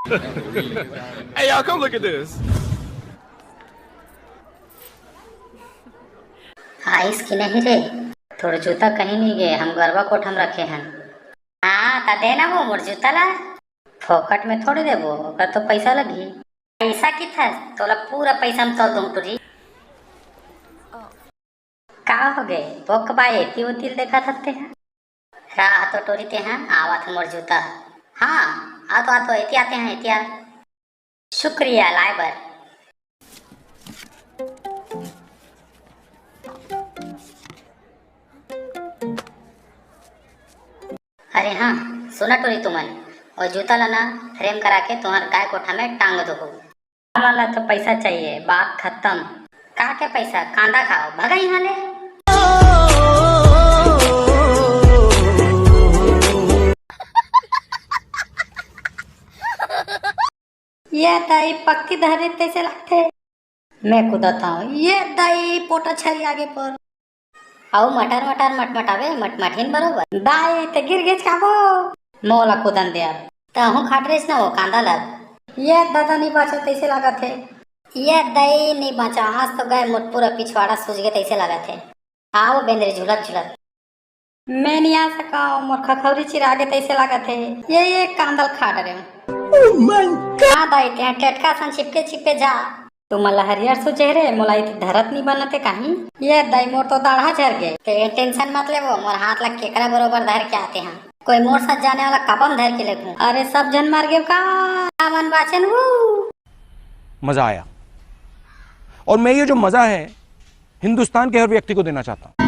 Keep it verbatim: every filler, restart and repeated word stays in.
Hey, y'all, come look at this. आइस कि नहीं रे? तोर जूता कहीं नहीं गए, हम गरवा कोठा में रखे हैं। हाँ, त दे ना वो मोर जूता ला। फोकट में थोड़े देबो, ओकर तो पैसा लगही। पैसा किथस? तोला पूरा पैसा में तौल दूं टुरी। का हो गए? बोक बाय एती ओती ल देखत हत्ते हैं। रहा तो टोरी ते हैं, आवत मोर जूता। हाँ, आ तो, आ तो, एती आते हैं, एती आ। शुक्रिया लाए बर। अरे हाँ, सुना टोरी तुमन, वो जूता ला ना फ्रेम करा के तुम्हार गाय कोठा में टांग दो। हमन ला तो पैसा चाहिए, बात खत्म। का के पैसा? कांदा खाओ, भगा यहाँ ले। ये दाई पक्की धरे तैसे लगथे। मैं कूदत हूँ, ये दाई पोटा छरी आगे पर। अउ मटर मटर मटमटावे, मटमटहीन बरोबर। दाई, ते गिर गेच का वो? मोला कूदन दे अब। तहूँ खाट रहिस ना वो कांदा लग। ये दादा नी बाचा तैसे लागत हे। ये दाई नी बाचा, आज तो गए मोर पूरा पिछवाड़ा सूज गे तैसे लागत हे। आओ बेंदरी झुलत झुलत। मैं नी आ सका, मोर खखौरी चिरा गे तैसे लागत हे। ये, ये कांदा ल खाट रहे। Oh my God! हाँ दाई, ते टेटका सन छिपके छिपके जा। तुमन ला हरियर सूझे रे, मोला इति धरत नी बनत हे काहीं। ये दाई, मोर तो दाढ़ा झर गे। ते टेंशन मत लेवो, मोर हाथ ला केकरा बरोबर धर के आते हैं। कोई मोर साथ जाने वाला कबम धर के लेगहूँ। अरे, सब झन मर गेव का? हमन बाचेन वो। मजा आया। और मैं ये जो मजा है, हिंदुस्तान के हर व्यक्ति को देना चाहता हूँ।